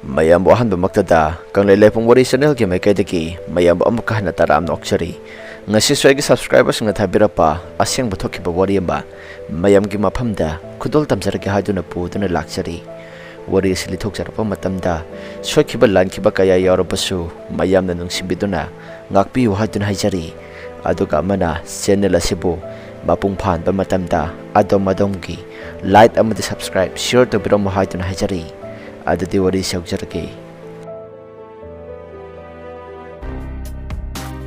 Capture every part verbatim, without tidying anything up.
ꯃꯌꯥꯝꯕꯨ ꯑꯍꯥꯟꯕꯃꯛꯇꯗ ꯀꯪꯂꯩ ꯂꯩꯄꯨꯡ ꯋꯥꯔꯤ ꯆꯦꯅꯦꯜꯒꯤ ꯃꯥꯏꯀꯩꯗꯒꯤ ꯃꯌꯥꯝꯕꯨ ꯑꯃꯨꯛꯀ ꯍꯟꯅ ꯇꯔꯥꯝꯅ ꯑꯣꯛꯆꯔꯤ꯫ ꯉꯁꯤꯁꯨ ꯑꯩꯒꯤ ꯁꯕꯁꯀ꯭ꯔꯥꯏꯕꯔꯁꯤꯡꯅ ꯊꯥꯕꯤꯔꯛꯄ ꯑꯁꯦꯡꯕ ꯊꯣꯛꯈꯤꯕ ꯋꯥꯔꯤ ꯑꯃ ꯃꯌꯥꯝꯒꯤ ꯃꯐꯝꯗ ꯈꯨꯗꯣꯜ ꯇꯝꯖꯔꯛꯀꯦ ꯍꯥꯏꯗꯨꯅ ꯄꯨꯗꯨꯅ ꯂꯥꯛꯆꯔꯤ꯫ ꯋꯥꯔꯤ ꯑꯁꯤ ꯂꯤꯊꯣꯛꯆꯔꯛꯄ ꯃꯇꯝꯗ ꯁꯣꯏꯈꯤꯕ ꯂꯥꯟꯈꯤꯕ ꯀꯌꯥ ꯌꯥꯎꯔꯕꯁꯨ ꯃꯌꯥꯝꯅ ꯅꯨꯡꯁꯤꯕꯤꯗꯨꯅ ꯉꯥꯛꯄꯤꯌꯨ ꯍꯥꯏꯗꯨꯅ ꯍꯥꯏꯖꯔꯤ꯫ ꯑꯗꯨꯒ ꯑꯃꯅ ꯆꯦꯅꯦꯜ ꯑꯁꯤꯕꯨ ꯃꯄꯨꯡ ꯐꯥꯍꯟꯕ ꯃꯇꯝꯗ ꯑꯗꯣꯝ ꯑꯗꯣꯝꯒꯤ ꯂꯥꯏꯛ ꯑꯃꯗꯤ ꯁꯕꯁꯀ꯭ꯔꯥꯏꯕ, ꯁꯤꯌꯔ ꯇꯧꯕꯤꯔꯝꯃꯨ ꯍꯥꯏꯗꯨꯅ ꯍꯥꯏꯖꯔꯤ꯫ ꯑꯗꯨꯗꯤ ꯋꯥꯔꯤ ꯍꯧꯖꯔꯒꯦ꯫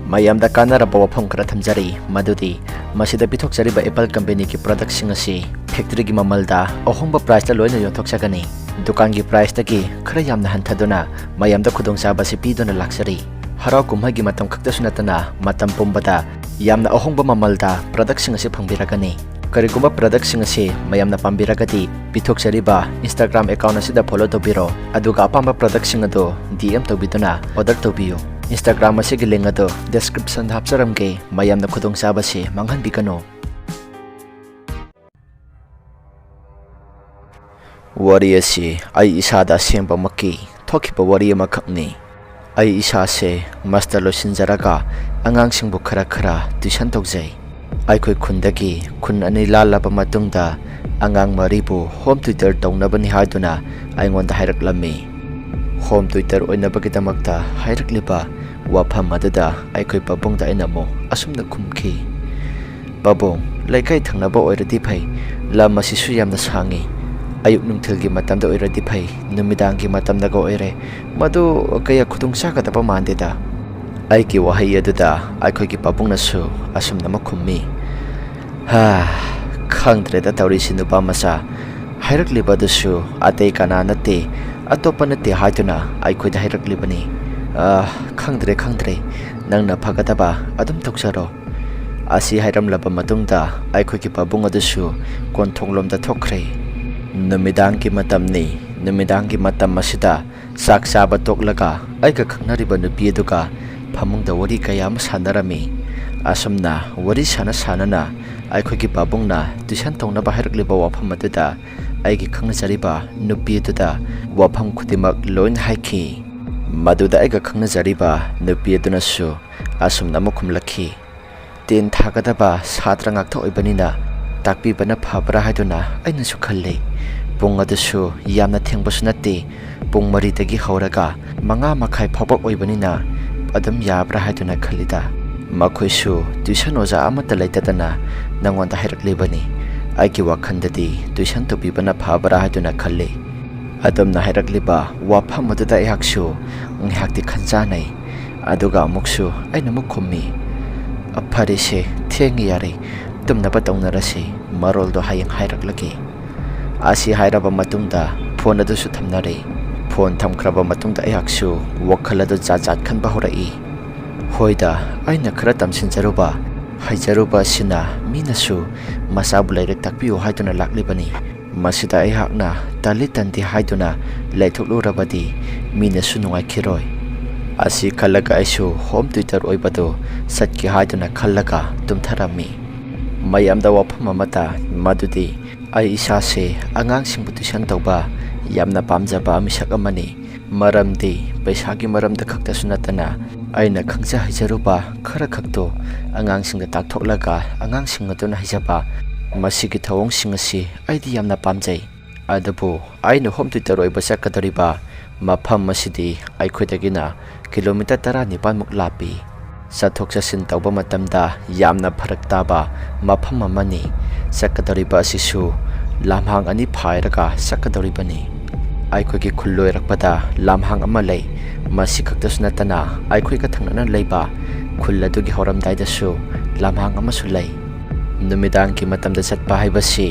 ꯃꯌꯥꯝꯗ ꯀꯥꯟꯅꯔꯕ ꯋꯥꯐꯝ ꯈꯔ ꯊꯝꯖꯔꯤ, ꯃꯗꯨꯗꯤ ꯃꯁꯤꯗ ꯄꯤꯊꯣꯛꯆꯔꯤꯕ ꯑꯦꯄꯜ ꯀꯝꯄꯦꯅꯤꯒꯤ ꯄ꯭ꯔꯗꯛꯁꯤꯡ ꯑꯁꯤ ꯐꯦꯛꯇꯔꯤꯒꯤ ꯃꯃꯜꯗ ꯑꯍꯣꯡꯕ ꯄ꯭ꯔꯥꯏꯁꯇ ꯂꯣꯏꯅ ꯌꯣꯟꯊꯣꯛꯆꯒꯅꯤ꯫ ꯗꯨꯀꯥꯟꯒꯤ ꯄ꯭ꯔꯥꯏꯁꯇꯒꯤ ꯈꯔ ꯌꯥꯝꯅ ꯍꯟꯊꯗꯨꯅ ꯃꯌꯥꯝꯗ ꯈꯨꯗꯣꯡꯆꯥꯕ ꯑꯁꯤ ꯄꯤꯗꯨꯅ ꯂꯥꯛꯆꯔꯤ꯫ ꯍꯔꯥꯎ ꯀꯨꯝꯍꯩꯒꯤ ꯃꯇꯝ ꯈꯛꯇꯁꯨ ꯅꯠꯇꯅ ꯃꯇꯝ ꯄꯨꯝꯕꯗ ꯌꯥꯝꯅ ꯑꯍꯣꯡꯕ ꯃꯃꯜꯗ ꯄ꯭ꯔꯗꯛꯁꯤꯡ ꯑꯁꯤ ꯐꯪꯕꯤꯔꯒꯅꯤ꯫ ꯀꯔꯤꯒꯨꯝꯕ ꯄ꯭ꯔꯗꯛꯁꯤꯡ ꯑꯁꯤ ꯃꯌꯥꯝꯅ ꯄꯥꯝꯕꯤꯔꯒꯗꯤ ꯄꯤꯊꯣꯛꯆꯔꯤꯕ Instagram account ꯑꯁꯤꯗ ꯐꯣꯂꯣ ꯇꯧꯕꯤꯔꯣ, ꯑꯗꯨꯒ ꯑꯄꯥꯝꯕ ꯄ꯭ꯔꯗꯛꯁꯤꯡ ꯑꯗꯨ ꯗꯤ ꯑꯦꯝ ꯇꯧꯕꯤꯗꯨꯅ ꯑꯣꯔꯗꯔ ꯇꯧꯕꯤꯌꯨ꯫ Instagram ꯑꯁꯤꯒꯤ ꯂꯤꯡ ꯑꯗꯨ ꯗꯤꯁꯀ꯭ꯔꯤꯞꯁꯟꯗ ꯍꯥꯞꯆꯔꯝꯒꯦ꯫ ꯃꯌꯥꯝꯅ ꯈꯨꯗꯣꯡꯆꯥꯕꯁꯤ ꯃꯥꯡꯍꯟꯕꯤꯒꯅꯨ꯫ ꯋꯥꯔꯤ ꯑꯁꯤ ꯑꯩ ꯏꯁꯥꯗ ꯑꯁꯦꯡꯕꯃꯛꯀꯤ ꯊꯣꯛꯈꯤꯕ ꯋꯥꯔꯤ ꯑꯃꯈꯛꯅꯤ꯫ ꯑꯩ ꯏꯁꯥꯁꯦ ꯃꯥꯁꯇꯔ ꯂꯣꯏꯁꯤꯟꯖꯔꯒ ꯑꯉꯥꯡꯁꯤꯡꯕꯨ ꯈꯔ ꯈꯔ ꯇ꯭ꯌꯨꯁꯟ ꯇꯧꯖꯩ꯫ ꯑꯩꯈꯣꯏ ꯈꯨꯟꯗꯒꯤ ꯈꯨꯟ ꯑꯅꯤ ꯂꯥꯜꯂꯕ ꯃꯇꯨꯡꯗ ꯑꯉꯥꯡ ꯃꯔꯤꯕꯨ ꯍꯣꯝ ꯇ꯭ꯌꯨꯇꯔ ꯇꯧꯅꯕꯅꯤ ꯍꯥꯏꯗꯨꯅ ꯑꯩꯉꯣꯟꯗ ꯍꯥꯏꯔꯛꯂꯝꯃꯤ꯫ ꯍꯣꯝ ꯇ꯭ꯌꯨꯇꯔ ꯑꯣꯏꯅꯕꯒꯤꯗꯃꯛꯇ ꯍꯥꯏꯔꯛꯂꯤꯕ ꯋꯥꯐꯝ ꯑꯗꯨꯗ ꯑꯩꯈꯣꯏ ꯄꯥꯕꯨꯡꯗ ꯑꯩꯅ ꯑꯃꯨꯛ ꯑꯁꯨꯝꯅ ꯈꯨꯝꯈꯤ, "ꯄꯥꯕꯨꯡ, ꯂꯩꯀꯥꯏ ꯊꯪꯅꯕ ꯑꯣꯏꯔꯗꯤ ꯐꯩ, ꯂꯝ ꯑꯁꯤꯁꯨ ꯌꯥꯝꯅ ꯁꯥꯡꯉꯤ꯫ ꯑꯌꯨꯛ ꯅꯨꯡꯊꯤꯜꯒꯤ ꯃꯇꯝꯗ ꯑꯣꯏꯔꯗꯤ ꯐꯩ, ꯅꯨꯃꯤꯗꯥꯡꯒꯤ ꯃꯇꯝꯗꯒ ꯑꯣꯏꯔꯦ, ꯃꯗꯨ ꯀꯌꯥ ꯈꯨꯗꯣꯡ ꯆꯥꯒꯗꯕ ꯃꯥꯟꯗꯦꯗ"꯫ ꯑꯩꯒꯤ ꯋꯥꯍꯩ ꯑꯗꯨꯗ ꯑꯩꯈꯣꯏꯒꯤ ꯄꯥꯕꯨꯡꯅꯁꯨ ꯑꯁꯨꯝꯅ ꯑꯃ ꯈꯨꯝꯃꯤ, "ꯍꯥ, ꯈꯪꯗ꯭ꯔꯦꯗ ꯇꯧꯔꯤꯁꯤ ꯅꯨꯄꯥ ꯃꯆꯥ, ꯍꯥꯏꯔꯛꯂꯤꯕ ꯑꯗꯨꯁꯨ ꯑꯇꯩ ꯀꯅꯥ ꯅꯠꯇꯦ, ꯑꯇꯣꯞꯄ ꯅꯠꯇꯦ ꯍꯥꯏꯗꯨꯅ ꯑꯩꯈꯣꯏꯗ ꯍꯥꯏꯔꯛꯂꯤꯕꯅꯤ꯫ ꯑ, ꯈꯪꯗ꯭ꯔꯦ, ꯈꯪꯗ꯭ꯔꯦ, ꯅꯪꯅ ꯐꯒꯗꯕ ꯑꯗꯨꯝ ꯇꯧꯖꯔꯣ"꯫ ꯑꯁꯤ ꯍꯥꯏꯔꯝꯂꯕ ꯃꯇꯨꯡꯗ ꯑꯩꯈꯣꯏꯒꯤ ꯄꯥꯕꯨꯡ ꯑꯗꯨꯁꯨ ꯀꯣꯟꯊꯣꯡꯂꯣꯝꯗ ꯊꯣꯛꯈ꯭ꯔꯦ꯫ ꯅꯨꯃꯤꯗꯥꯡꯒꯤ ꯃꯇꯝꯅꯤ꯫ ꯅꯨꯃꯤꯗꯥꯡꯒꯤ ꯃꯇꯝ ꯑꯁꯤꯗ ꯆꯥꯛ ꯆꯥꯕ ꯇꯣꯛꯂꯒ ꯑꯩꯒ ꯈꯪꯅꯔꯤꯕ ꯅꯨꯄꯤ ꯑꯗꯨꯒ ꯐꯃꯨꯡꯗ ꯋꯥꯔꯤ ꯀꯌꯥ ꯑꯃ ꯁꯥꯟꯅꯔꯝꯃꯤ꯫ ꯑꯁꯨꯝꯅ ꯋꯥꯔꯤ ꯁꯥꯟꯅ ꯁꯥꯟꯅꯅ ꯑꯩꯈꯣꯏꯒꯤ ꯄꯥꯕꯨꯡꯅ ꯇ꯭ꯌꯨꯁꯟ ꯇꯧꯅꯕ ꯍꯥꯏꯔꯛꯂꯤꯕ ꯋꯥꯐꯝ ꯑꯗꯨꯗ ꯑꯩꯒꯤ ꯈꯪꯅꯖꯔꯤꯕ ꯅꯨꯄꯤ ꯑꯗꯨꯗ ꯋꯥꯐꯝ ꯈꯨꯗꯤꯡꯃꯛ ꯂꯣꯏꯅ ꯍꯥꯏꯈꯤ꯫ ꯃꯗꯨꯗ ꯑꯩꯒ ꯈꯪꯅꯖꯔꯤꯕ ꯅꯨꯄꯤ ꯑꯗꯨꯅꯁꯨ ꯑꯁꯨꯝꯅ ꯑꯃꯨꯛ ꯈꯨꯝꯂꯛꯈꯤ, "ꯇꯦꯟ ꯊꯥꯒꯗꯕ ꯁꯥꯇ꯭ꯔ ꯉꯥꯛꯇ ꯑꯣꯏꯕꯅꯤꯅ ꯇꯥꯛꯄꯤꯕꯅ ꯐꯕ꯭ꯔꯥ ꯍꯥꯏꯗꯨꯅ ꯑꯩꯅꯁꯨ ꯈꯜꯂꯤ꯫ ꯄꯨꯡ ꯑꯗꯨꯁꯨ ꯌꯥꯝꯅ ꯊꯦꯡꯕꯁꯨ ꯅꯠꯇꯦ, ꯄꯨꯡ ꯃꯔꯤꯗꯒꯤ ꯍꯧꯔꯒ ꯃꯉꯥ ꯃꯈꯥꯏ ꯐꯥꯎꯕ ꯑꯣꯏꯕꯅꯤꯅ ꯑꯗꯨꯝ ꯌꯥꯕ꯭ꯔꯥ ꯍꯥꯏꯗꯨꯅ ꯈꯜꯂꯤꯗ꯫ ꯃꯈꯣꯏꯁꯨ ꯇ꯭ꯌꯨꯁꯟ ꯑꯣꯖꯥ ꯑꯃꯠꯇ ꯂꯩꯇꯗꯅ ꯅꯉꯣꯟꯗ ꯍꯥꯏꯔꯛꯂꯤꯕꯅꯤ꯫ ꯑꯩꯒꯤ ꯋꯥꯈꯜꯗꯗꯤ ꯇ꯭ꯌꯨꯁꯟ ꯇꯧꯕꯤꯕꯅ ꯐꯕ꯭ꯔꯥ ꯍꯥꯏꯗꯨꯅ ꯈꯜꯂꯤ꯫" ꯑꯗꯨꯝꯅ ꯍꯥꯏꯔꯛꯂꯤꯕ ꯋꯥꯐꯝ ꯑꯗꯨꯗ ꯑꯩꯍꯥꯛꯁꯨ ꯉꯥꯏꯍꯥꯛꯇꯤ ꯈꯟꯖꯥꯟꯅꯩ꯫ ꯑꯗꯨꯒ ꯑꯃꯨꯛꯁꯨ ꯑꯩꯅ ꯑꯃꯨꯛ ꯈꯨꯝꯃꯤ, "ꯑ, ꯐꯔꯦꯁꯦ, ꯊꯦꯡꯉꯦ, ꯌꯥꯔꯦ, ꯇꯨꯝꯅꯕ ꯇꯧꯅꯔꯁꯤ, ꯃꯔꯣꯜꯗꯣ ꯍꯌꯦꯡ ꯍꯥꯏꯔꯛꯂꯒꯦ꯫" ꯑꯁꯤ ꯍꯥꯏꯔꯕ ꯃꯇꯨꯡꯗ ꯐꯣꯟ ꯑꯗꯨꯁꯨ ꯊꯝꯅꯔꯦ꯫ ꯐꯣꯟ ꯊꯝꯈ꯭ꯔꯕ ꯃꯇꯨꯡꯗ ꯑꯩꯍꯥꯛꯁꯨ ꯋꯥꯈꯜ ꯑꯗꯨ ꯖꯥꯠ ꯖꯥꯠ ꯈꯟꯕ ꯍꯧꯔꯛꯏ꯫ ꯍꯣꯏꯗ, ꯑꯩꯅ ꯈꯔ ꯇꯝꯁꯤꯟꯖꯔꯨꯕ, ꯍꯩꯖꯔꯨꯕ ꯑꯁꯤꯅ ꯃꯤꯅꯁꯨ ꯃꯆꯥꯕꯨ ꯂꯥꯏꯔꯤꯛ ꯇꯥꯛꯄꯤꯌꯨ ꯍꯥꯏꯗꯨꯅ ꯂꯥꯛꯂꯤꯕꯅꯤ꯫ ꯃꯁꯤꯗ ꯑꯩꯍꯥꯛꯅ ꯇꯜꯂꯤ ꯇꯟꯗꯦ ꯍꯥꯏꯗꯨꯅ ꯂꯩꯊꯣꯛꯂꯨꯔꯕꯗꯤ ꯃꯤꯅꯁꯨ ꯅꯨꯡꯉꯥꯏꯈꯤꯔꯣꯏ꯫ ꯑꯁꯤ ꯈꯜꯂꯒ ꯑꯩꯁꯨ ꯍꯣꯝ ꯇ꯭ꯌꯨꯇꯔ ꯑꯣꯏꯕꯗꯨ ꯆꯠꯀꯦ ꯍꯥꯏꯗꯨꯅ ꯈꯜꯂꯒ ꯇꯨꯝꯊꯔꯝꯃꯤ꯫ ꯃꯌꯥꯝꯗ ꯋꯥꯐꯝ ꯑꯃꯇ, ꯃꯗꯨꯗꯤ ꯑꯩ ꯏꯁꯥꯁꯦ ꯑꯉꯥꯡꯁꯤꯡꯕꯨ ꯇ꯭ꯌꯨꯁꯟ ꯇꯧꯕ ꯌꯥꯝꯅ ꯄꯥꯝꯖꯕ ꯃꯤꯁꯛ ꯑꯃꯅꯤ꯫ ꯃꯔꯝꯗꯤ ꯄꯩꯁꯥꯒꯤ ꯃꯔꯝꯗ ꯈꯛꯇꯁꯨ ꯅꯠꯇꯅ ꯑꯩꯅ ꯈꯪꯖ ꯍꯩꯖꯔꯨꯕ ꯈꯔ ꯈꯛꯇꯨ ꯑꯉꯥꯡꯁꯤꯡꯗ ꯇꯥꯛꯊꯣꯛꯂꯒ ꯑꯉꯥꯡꯁꯤꯡ ꯑꯗꯨꯅ ꯍꯩꯖꯕ, ꯃꯁꯤꯒꯤ ꯊꯧꯑꯣꯡꯁꯤꯡ ꯑꯁꯤ ꯑꯩꯗꯤ ꯌꯥꯝꯅ ꯄꯥꯝꯖꯩ꯫ ꯑꯗꯨꯕꯨ ꯑꯩꯅ ꯍꯣꯝ ꯇ꯭ꯌꯨꯇꯔ ꯑꯣꯏꯕ ꯆꯠꯀꯗꯧꯔꯤꯕ ꯃꯐꯝ ꯑꯁꯤꯗꯤ ꯑꯩꯈꯣꯏꯗꯒꯤꯅ ꯀꯤꯂꯣꯃꯤꯇꯔ ꯇꯔꯥꯅꯤꯄꯥꯟꯃꯨꯛ ꯂꯥꯞꯄꯤ꯫ ꯆꯠꯊꯣꯛ ꯆꯠꯁꯤꯟ ꯇꯧꯕ ꯃꯇꯝꯗ ꯌꯥꯝꯅ ꯐꯔꯛ ꯇꯥꯕ ꯃꯐꯝ ꯑꯃꯅꯤ꯫ ꯆꯠꯀꯗꯧꯔꯤꯕ ꯑꯁꯤꯁꯨ ꯂꯝꯍꯥꯡ ꯑꯅꯤ ꯐꯥꯏꯔꯒ ꯆꯠꯀꯗꯧꯔꯤꯕꯅꯤ꯫ ꯑꯩꯈꯣꯏꯒꯤ ꯈꯨꯜ ꯂꯣꯏꯔꯛꯄꯗ ꯂꯝꯍꯥꯡ ꯑꯃ ꯂꯩ꯫ ꯃꯁꯤ ꯈꯛꯇꯁꯨ ꯅꯠꯇꯅ ꯑꯩꯈꯣꯏꯒ ꯊꯪꯅꯅ ꯂꯩꯕ ꯈꯨꯜ ꯑꯗꯨꯒꯤ ꯍꯧꯔꯝꯗꯥꯏꯗꯁꯨ ꯂꯝꯍꯥꯡ ꯑꯃꯁꯨ ꯂꯩ꯫ ꯅꯨꯃꯤꯗꯥꯡꯒꯤ ꯃꯇꯝꯗ ꯆꯠꯄ ꯍꯥꯏꯕꯁꯤ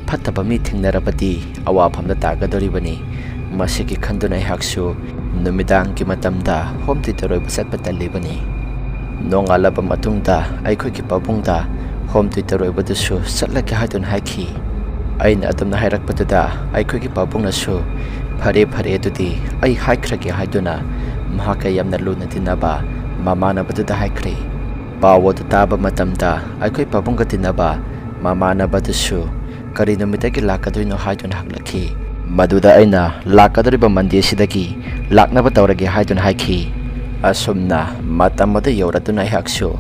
ꯐꯠꯇꯕ ꯃꯤ ꯊꯦꯡꯅꯔꯕꯗꯤ ꯑꯋꯥꯐꯝꯗ ꯇꯥꯒꯗꯧꯔꯤꯕꯅꯤ꯫ ꯃꯁꯤꯒꯤ ꯈꯟꯗꯨꯅ ꯑꯩꯍꯥꯛꯁꯨ ꯅꯨꯃꯤꯗꯥꯡꯒꯤ ꯃꯇꯝꯗ ꯍꯣꯝ ꯇ꯭ꯌꯨꯇꯔ ꯑꯣꯏꯕ ꯆꯠꯄ ꯇꯜꯂꯤꯕꯅꯤ꯫ ꯅꯣꯡꯉꯥꯜꯂꯕ ꯃꯇꯨꯡꯗ ꯑꯩꯈꯣꯏꯒꯤ ꯄꯥꯕꯨꯡꯗ ꯍꯣꯝ ꯇ꯭ꯌꯨꯇꯔ ꯑꯣꯏꯕꯗꯨꯁꯨ ꯆꯠꯂꯒꯦ ꯍꯥꯏꯗꯨꯅ ꯍꯥꯏꯈꯤ꯫ ꯑꯩꯅ ꯑꯗꯨꯝꯅ ꯍꯥꯏꯔꯛꯄꯗꯨꯗ ꯑꯩꯈꯣꯏꯒꯤ ꯄꯥꯕꯨꯡꯅꯁꯨ, "ꯐꯔꯦ, ꯐꯔꯦ, ꯑꯗꯨꯗꯤ ꯑꯩ ꯍꯥꯏꯈ꯭ꯔꯒꯦ" ꯍꯥꯏꯗꯨꯅ ꯃꯍꯥꯛꯀ ꯌꯥꯝꯅ ꯂꯨꯅ ꯇꯤꯟꯅꯕ ꯃꯃꯥꯟꯅꯕꯗꯨꯗ ꯍꯥꯏꯈ꯭ꯔꯦ꯫ ꯄꯥꯎ ꯑꯗꯨ ꯇꯥꯕ ꯃꯇꯝꯗ ꯑꯩꯈꯣꯏ ꯄꯥꯕꯨꯡꯒ ꯇꯤꯟꯅꯕ ꯃꯃꯥꯟꯅꯕꯗꯨꯁꯨ "ꯀꯔꯤ ꯅꯨꯃꯤꯠꯇꯒꯤ ꯂꯥꯛꯀꯗꯣꯏꯅꯣ?" ꯍꯥꯏꯗꯨꯅ ꯍꯪꯂꯛꯈꯤ꯫ ꯃꯗꯨꯗ ꯑꯩꯅ, "ꯂꯥꯛꯀꯗꯧꯔꯤꯕ Monday ꯁꯤꯗꯒꯤ ꯂꯥꯛꯅꯕ ꯇꯧꯔꯒꯦ" ꯍꯥꯏꯗꯨꯅ ꯍꯥꯏꯈꯤ꯫ ꯑꯁꯨꯝꯅ ꯃꯇꯝ ꯑꯗꯨ ꯌꯧꯔꯗꯨꯅ ꯑꯩꯍꯥꯛꯁꯨ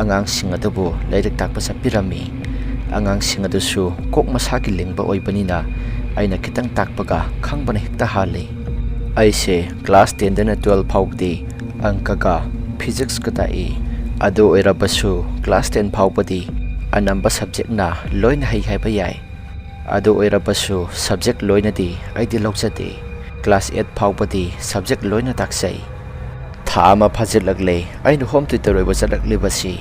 ꯑꯉꯥꯡꯁꯤꯡ ꯑꯗꯨꯕꯨ ꯂꯥꯏꯔꯤꯛ ꯇꯥꯛꯄ ꯆꯠꯄꯤꯔꯝꯃꯤ꯫ ꯑꯉꯥꯡꯁꯤꯡ ꯑꯗꯨꯁꯨ ꯀꯣꯛ ꯃꯁꯥꯒꯤ ꯂꯤꯡꯕ ꯑꯣꯏꯕꯅꯤꯅ ꯑꯩꯅ ꯈꯤꯇꯪ ꯇꯥꯛꯄꯒ ꯈꯪꯕꯅ ꯍꯦꯛꯇ ꯍꯥꯜꯂꯤ꯫ ꯑꯩꯁꯦ class ten ꯗꯩꯅ twelve ꯐꯥꯎꯕꯗꯤ ꯑꯪꯀꯒ physicsꯀ ꯇꯥꯛꯏ꯫ ꯑꯗꯨ ꯑꯣꯏꯔꯕꯁꯨ class ten ꯐꯥꯎꯕꯗꯤ ꯑꯅꯝꯕ subjectꯅ ꯂꯣꯏꯅ ꯍꯩ ꯍꯥꯏꯕ ꯌꯥꯏ꯫ ꯑꯗꯨ ꯑꯣꯏꯔꯕꯁꯨ subject ꯂꯣꯏꯅꯗꯤ ꯑꯩꯗꯤ ꯂꯧꯖꯗꯦ꯫ Class eight ꯐꯥꯎꯕꯗꯤ subject ꯂꯣꯏꯅ ꯇꯥꯛꯆꯩ꯫ ꯊꯥ ꯑꯃ ꯐꯥꯖꯤꯜꯂꯛꯂꯦ ꯑꯩꯅ home tutor ꯑꯣꯏꯕ ꯆꯠꯂꯛꯂꯤꯕꯁꯤ꯫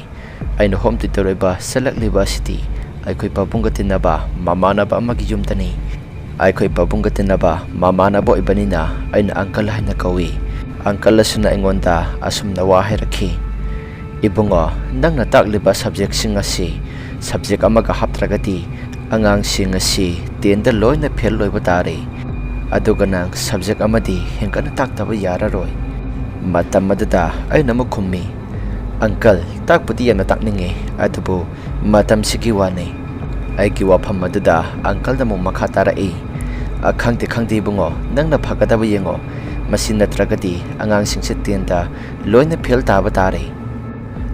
ꯑꯩꯅ home tutor ꯑꯣꯏꯕ ꯆꯠꯂꯛꯂꯤꯕ ꯑꯁꯤꯗꯤ ꯑꯩꯈꯣꯏ ꯄꯥꯕꯨꯡꯒ ꯇꯤꯟꯅꯕ ꯃꯃꯥꯟꯅꯕ ꯑꯃꯒꯤ ꯌꯨꯝꯗꯅꯤ꯫ ꯑꯩꯈꯣꯏ ꯄꯥꯕꯨꯡꯒ ꯇꯤꯟꯅꯕ ꯃꯃꯥꯟꯅꯕ ꯑꯣꯏꯕꯅꯤꯅ ꯑꯩꯅ uncle ꯍꯥꯏꯅ ꯀꯧꯏ꯫ Uncle ꯑꯁꯤꯅ ꯑꯩꯉꯣꯟꯗ ꯑꯁꯨꯝꯅ ꯋꯥ ꯍꯥꯏꯔꯛꯈꯤ, "ꯏꯕꯨꯡꯉꯣ, ꯅꯪꯅ ꯇꯥꯛꯂꯤꯕ subjectꯁꯤꯡ ꯑꯁꯤ subject ꯑꯃꯒ ꯍꯥꯞꯇ꯭ꯔꯒꯗꯤ ꯑꯉꯥꯡꯁꯤꯡ ꯑꯁꯤ tenꯗ ꯂꯣꯏꯅ fail ꯑꯣꯏꯕ ꯇꯥꯔꯦ꯫ ꯑꯗꯨꯒ ꯅꯪ subject ꯑꯃꯗꯤ ꯍꯦꯟꯒꯠꯅ ꯇꯥꯛꯇꯕ ꯌꯥꯔꯔꯣꯏ꯫" ꯃꯇꯝ ꯑꯗꯨꯗ ꯑꯩꯅ ꯑꯃꯨꯛ ꯈꯨꯝꯃꯤ, "Uncle, ꯇꯥꯛꯄꯨꯗꯤ ꯌꯥꯝꯅ ꯇꯥꯛꯅꯤꯡꯉꯤ, ꯑꯗꯨꯕꯨ ꯃꯇꯝꯁꯤꯒꯤ ꯋꯥꯅꯤ꯫" ꯑꯩꯒꯤ ꯋꯥꯐꯝ ꯑꯗꯨꯗ uncleꯅ ꯑꯃꯨꯛ ꯃꯈꯥ ꯇꯥꯔꯛꯏ, "ꯑ, ꯈꯪꯗꯦ, ꯈꯪꯗꯦ ꯏꯕꯨꯡꯉꯣ, ꯅꯪꯅ ꯐꯒꯗꯕ ꯌꯦꯡꯉꯣ꯫ ꯃꯁꯤ ꯅꯠꯇ꯭ꯔꯒꯗꯤ ꯑꯉꯥꯡꯁꯤꯡꯁꯦ tenꯗ ꯂꯣꯏꯅ fail ꯇꯥꯕ ꯇꯥꯔꯦ꯫"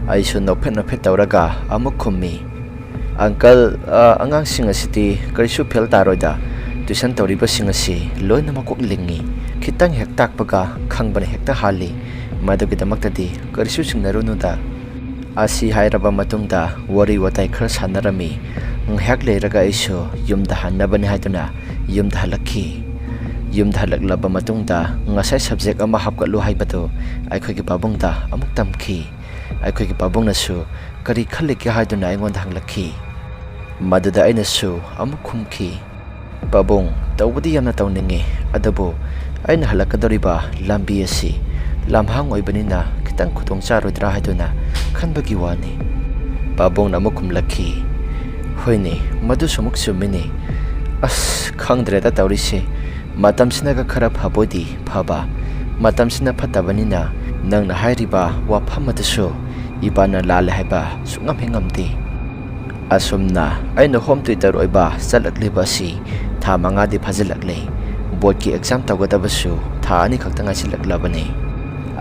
ꯑꯩꯁꯨ ꯅꯣꯛꯐꯦꯠ ꯅꯣꯛꯐꯦꯠ ꯇꯧꯔꯒ ꯑꯃꯨꯛ ꯈꯨꯝꯃꯤ, "Uncle, ꯑ, ꯑꯉꯥꯡꯁꯤꯡ ꯑꯁꯤꯗꯤ ꯀꯔꯤꯁꯨ fail ꯇꯥꯔꯣꯏꯗ꯫ Tuition ꯇꯧꯔꯤꯕꯁꯤꯡ ꯑꯁꯤ ꯂꯣꯏꯅ ꯃꯀꯣꯛ ꯂꯤꯡꯉꯤ꯫ ꯈꯤꯇꯪ ꯍꯦꯛ ꯇꯥꯛꯄꯒ ꯈꯪꯕꯅ ꯍꯦꯛꯇ ꯍꯥꯜꯂꯤ꯫ ꯃꯗꯨꯒꯤꯗꯃꯛꯇꯗꯤ ꯀꯔꯤꯁꯨ ꯆꯤꯡꯅꯔꯨꯅꯨꯗ꯫" ꯑꯁꯤ ꯍꯥꯏꯔꯕ ꯃꯇꯨꯡꯗ ꯋꯥꯔꯤ ꯋꯥꯇꯥꯏ ꯈꯔ ꯁꯥꯟꯅꯔꯝꯃꯤ꯫ ꯉꯥꯏꯍꯥꯛ ꯂꯩꯔꯒ ꯑꯩꯁꯨ ꯌꯨꯝꯗ ꯍꯟꯅꯕꯅꯤ ꯍꯥꯏꯗꯨꯅ ꯌꯨꯝꯗ ꯍꯜꯂꯛꯈꯤ꯫ ꯌꯨꯝꯗ ꯍꯜꯂꯛꯂꯕ ꯃꯇꯨꯡꯗ ꯉꯁꯥꯏ subject ꯑꯃ ꯍꯥꯞꯀꯠꯂꯨ ꯍꯥꯏꯕꯗꯨ ꯑꯩꯈꯣꯏꯒꯤ ꯄꯥꯕꯨꯡꯗ ꯑꯃꯨꯛ ꯇꯝꯈꯤ꯫ ꯑꯩꯈꯣꯏꯒꯤ ꯄꯥꯕꯨꯡꯅꯁꯨ ꯀꯔꯤ ꯈꯜꯂꯤꯒꯦ ꯍꯥꯏꯗꯨꯅ ꯑꯩꯉꯣꯟꯗ ꯍꯪꯂꯛꯈꯤ꯫ ꯃꯗꯨꯗ ꯑꯩꯅꯁꯨ ꯑꯃꯨꯛ ꯈꯨꯝꯈꯤ, "ꯄꯥꯕꯨꯡ, ꯇꯧꯕꯗꯤ ꯌꯥꯝꯅ ꯇꯧꯅꯤꯡꯉꯤ, ꯑꯗꯨꯕꯨ ꯑꯩꯅ ꯍꯜꯂꯛꯀꯗꯧꯔꯤꯕ ꯂꯝꯕꯤ ꯑꯁꯤ ꯂꯝꯍꯥꯡ ꯑꯣꯏꯕꯅꯤꯅ ꯈꯤꯇꯪ ꯈꯨꯗꯣꯡ ꯆꯥꯔꯣꯏꯗ꯭ꯔꯥ ꯍꯥꯏꯗꯨꯅ ꯈꯟꯕꯒꯤ ꯋꯥꯅꯤ꯫" ꯄꯥꯕꯨꯡꯅ ꯑꯃꯨꯛ ꯈꯨꯝꯂꯛꯈꯤ, "ꯍꯣꯏꯅꯦ, ꯃꯗꯨꯁꯨ ꯑꯃꯨꯛ ꯆꯨꯝꯃꯤꯅꯦ꯫ ꯑꯁ, ꯈꯪꯗ꯭ꯔꯦꯗ ꯇꯧꯔꯤꯁꯦ꯫ ꯃꯇꯝꯁꯤꯅꯒ ꯈꯔ ꯐꯕꯣꯏꯗꯤ ꯐꯕ, ꯃꯇꯝꯁꯤꯅ ꯐꯠꯇꯕꯅꯤꯅ ꯅꯪꯅ ꯍꯥꯏꯔꯤꯕ ꯋꯥꯐꯝ ꯑꯗꯨꯁꯨ ꯏꯄꯥꯅ ꯂꯥꯜꯂꯦ ꯍꯥꯏꯕ ꯁꯨꯛꯉꯝ ꯍꯦꯛ ꯉꯝꯗꯦ꯫" ꯑꯁꯨꯝꯅ ꯑꯩꯅ ꯍꯣꯝ ꯇ꯭ꯌꯨꯇꯔ ꯑꯣꯏꯕ ꯆꯠꯂꯛꯂꯤꯕ ꯑꯁꯤ ꯊꯥ ꯃꯉꯥꯗꯤ ꯐꯥꯖꯤꯜꯂꯛꯂꯦ꯫ ꯕꯣꯔꯗꯀꯤ ꯑꯦꯛꯖꯥꯝ ꯇꯧꯒꯗꯕꯁꯨ ꯊꯥ ꯑꯅꯤ ꯈꯛꯇ ꯉꯥꯏꯁꯤꯜꯂꯛꯂꯕꯅꯤ꯫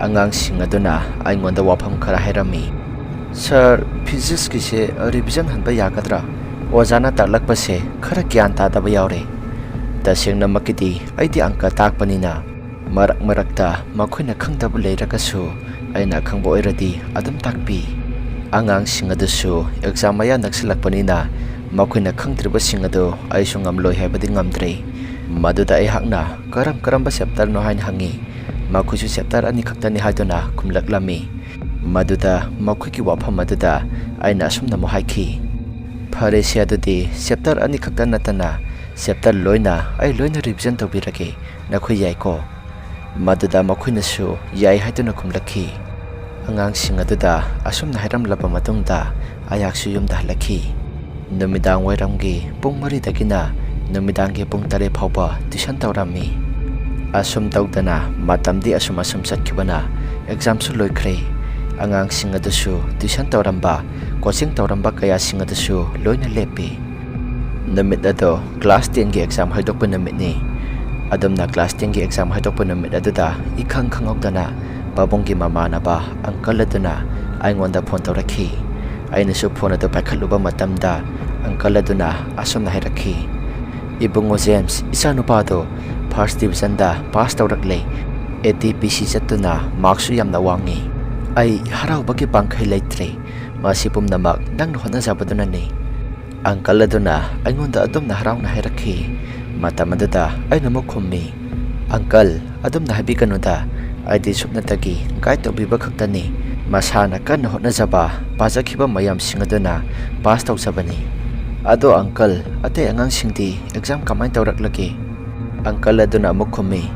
ꯑꯉꯥꯡꯁꯤꯡ ꯑꯗꯨꯅ ꯑꯩꯉꯣꯟꯗ ꯋꯥꯐꯝ ꯈꯔ ꯍꯥꯏꯔꯝꯃꯤ꯫ "ꯁꯥꯔ, ꯐꯤꯖꯤꯛꯁꯀꯤꯁꯦ ꯔꯤꯚꯤꯖꯟ ꯍꯟꯕ ꯌꯥꯒꯗ꯭ꯔꯥ? ꯑꯣꯖꯥꯅ ꯇꯥꯛꯂꯛꯄꯁꯦ ꯈꯔ ꯒ꯭ꯌꯥꯟ ꯇꯥꯗꯕ ꯌꯥꯎꯔꯦ꯫" ꯇꯁꯦꯡꯅꯃꯛꯀꯤꯗꯤ ꯑꯩꯗꯤ ꯑꯪꯀ ꯇꯥꯛꯄꯅꯤꯅ ꯃꯔꯛ ꯃꯔꯛꯇ ꯃꯈꯣꯏꯅ ꯈꯪꯗꯕ ꯂꯩꯔꯒꯁꯨ ꯑꯩꯅ ꯑꯈꯪꯕ ꯑꯣꯏꯔꯗꯤ ꯑꯗꯨꯝ ꯇꯥꯛꯄꯤ꯫ ꯑꯉꯥꯡꯁꯤꯡ ꯑꯗꯨꯁꯨ ꯑꯦꯛꯖꯥꯝ ꯃꯌꯥ ꯅꯛꯁꯤꯜꯂꯛꯄꯅꯤꯅ ꯃꯈꯣꯏꯅ ꯈꯪꯗ꯭ꯔꯤꯕꯁꯤꯡ ꯑꯗꯨ ꯑꯩꯁꯨ ꯉꯝꯂꯣꯏ ꯍꯥꯏꯕꯗꯤ ꯉꯝꯗ꯭ꯔꯦ꯫ ꯃꯗꯨꯗ ꯑꯩꯍꯥꯛꯅ "ꯀꯔꯝ ꯀꯔꯝꯕ ꯆꯦꯞꯇꯔꯅꯣ?" ꯍꯥꯏꯅ ꯍꯪꯉꯤ꯫ ꯃꯈꯣꯏꯁꯨ "ꯆꯦꯞꯇꯔ ꯑꯅꯤꯈꯛꯇꯅꯤ" ꯍꯥꯏꯗꯨꯅ ꯈꯨꯝꯂꯛꯂꯝꯃꯤ꯫ ꯃꯗꯨꯗ ꯃꯈꯣꯏꯒꯤ ꯋꯥꯐꯝ ꯑꯗꯨꯗ ꯑꯩꯅ ꯑꯁꯨꯝꯅ ꯑꯃꯨꯛ ꯍꯥꯏꯈꯤ, "ꯐꯔꯦꯁꯦ, ꯑꯗꯨꯗꯤ ꯆꯦꯞꯇꯔ ꯑꯅꯤꯈꯛꯇ ꯅꯠꯇꯅ ꯆꯦꯞꯇꯔ ꯂꯣꯏꯅ ꯑꯩ ꯂꯣꯏꯅ ꯔꯤꯚꯤꯖꯟ ꯇꯧꯕꯤꯔꯒꯦ, ꯅꯈꯣꯏ ꯌꯥꯏꯀꯣ?" ꯃꯗꯨꯗ ꯃꯈꯣꯏꯅꯁꯨ "ꯌꯥꯏ" ꯍꯥꯏꯗꯨꯅ ꯈꯨꯝꯂꯛꯈꯤ꯫ ꯑꯉꯥꯡꯁꯤꯡ ꯑꯗꯨꯗ ꯑꯁꯨꯝꯅ ꯍꯥꯏꯔꯝꯂꯕ ꯃꯇꯨꯡꯗ ꯑꯩꯍꯥꯛꯁꯨ ꯌꯨꯝꯗ ꯍꯜꯂꯛꯈꯤ꯫ ꯅꯨꯃꯤꯗꯥꯡ ꯋꯥꯏꯔꯝꯒꯤ ꯄꯨꯡ ꯃꯔꯤꯗꯒꯤꯅ ꯅꯨꯃꯤꯗꯥꯡꯒꯤ ꯄꯨꯡ ꯇꯔꯦꯠ ꯐꯥꯎꯕ ꯇ꯭ꯌꯨꯁꯟ ꯇꯧꯔꯝꯃꯤ꯫ ꯑꯁꯨꯝ ꯇꯧꯗꯅ ꯃꯇꯝꯗꯤ ꯑꯁꯨꯝ ꯑꯁꯨꯝ ꯆꯠꯈꯤꯕꯅ ꯑꯦꯛꯖꯥꯝꯁꯨ ꯂꯣꯏꯈ꯭ꯔꯦ꯫ ꯑꯉꯥꯡꯁꯤꯡ ꯑꯗꯨꯁꯨ ꯇ꯭ꯌꯨꯁꯟ ꯇꯧꯔꯝꯕ, ꯀꯣꯆꯤꯡ ꯇꯧꯔꯝꯕ ꯀꯌꯥꯁꯤꯡ ꯑꯗꯨꯁꯨ ꯂꯣꯏꯅ ꯂꯦꯞꯄꯤ꯫ ꯅꯨꯃꯤꯠ ꯑꯗꯣ ꯀ꯭ꯂꯥꯁ ꯇꯦꯟꯒꯤ ꯑꯦꯛꯖꯥꯝ ꯍꯥꯏꯗꯣꯛꯄ ꯅꯨꯃꯤꯠꯅꯤ꯫ ꯑꯗꯨꯝꯅ ꯀ꯭ꯂꯥꯁ ꯇꯦꯟꯒꯤ ꯑꯦꯛꯖꯥꯝ ꯍꯥꯏꯗꯣꯛꯄ ꯅꯨꯃꯤꯠ ꯑꯗꯨꯗ ꯏꯈꯪ ꯈꯪꯍꯧꯗꯅ ꯄꯥꯕꯨꯡꯒꯤ ꯃꯃꯥꯟꯅꯕ ꯑꯪꯀꯜ ꯑꯗꯨꯅ ꯑꯩꯉꯣꯟꯗ ꯐꯣꯟ ꯇꯧꯔꯛꯈꯤ꯫ ꯑꯩꯅꯁꯨ ꯐꯣꯟ ꯑꯗꯨ ꯄꯥꯏꯈꯠꯂꯨꯕ ꯃꯇꯝꯗ ꯑꯪꯀꯜ ꯑꯗꯨꯅ ꯑꯁꯨꯝꯅ ꯍꯥꯏꯔꯛꯈꯤ, "ꯏꯕꯨꯡꯉꯣ ꯖꯦꯝꯁ, ꯏꯆꯥꯅꯨꯄꯥꯗꯣ ꯐꯥꯔꯁ ꯗꯤꯕꯤꯖꯟꯗ ꯄꯥꯁ ꯇꯧꯔꯛꯂꯦ꯫ ꯑꯦ ꯇꯤ ꯄꯤ ꯁꯤ ꯆꯠꯇꯨꯅ ꯃꯥꯔꯛꯁꯨ ꯌꯥꯝꯅ ꯋꯥꯡꯉꯤ꯫ ꯑꯩ ꯍꯔꯥꯎꯕꯒꯤ ꯄꯥꯡꯈꯩ ꯂꯩꯇ꯭ꯔꯦ꯫ ꯃꯁꯤ ꯄꯨꯝꯅꯃꯛ ꯅꯪꯅ ꯍꯣꯠꯅꯖꯕꯗꯨꯅꯅꯤ꯫" ꯑꯪꯀꯜ ꯑꯗꯨꯅ ꯑꯩꯉꯣꯟꯗ ꯑꯗꯨꯝꯅ ꯍꯔꯥꯎꯅ ꯍꯥꯏꯔꯛꯈꯤ꯫ ꯃꯇꯝ ꯑꯗꯨꯗ ꯑꯩꯅ ꯑꯃꯨꯛ ꯈꯨꯝꯃꯤ, "ꯑꯪꯀꯜ, ꯑꯗꯨꯝꯅ ꯍꯥꯏꯕꯤꯒꯅꯨꯗ, ꯑꯩꯗꯤ ꯁꯨꯞꯅꯇꯒꯤ ꯒꯥꯏꯗ ꯇꯧꯕꯤꯕ ꯈꯛꯇꯅꯤ꯫ ꯃꯁꯥꯅ ꯀꯟꯅ ꯍꯣꯠꯅꯖꯕ, ꯄꯥꯖꯈꯤꯕ ꯃꯌꯥꯝꯁꯤꯡ ꯑꯗꯨꯅ ꯄꯥꯁ ꯇꯧꯖꯕꯅꯤ꯫" "ꯑꯗꯣ ꯑꯪꯀꯜ, ꯑꯇꯩ ꯑꯉꯥꯡꯁꯤꯡꯗꯤ ꯑꯦꯛꯖꯥꯝ ꯀꯃꯥꯏꯅ ꯇꯧꯔꯛꯂꯒꯦ?" ꯑꯪꯀꯜ ꯑꯗꯨꯅ ꯑꯃꯨꯛ ꯈꯨꯝꯃꯤ,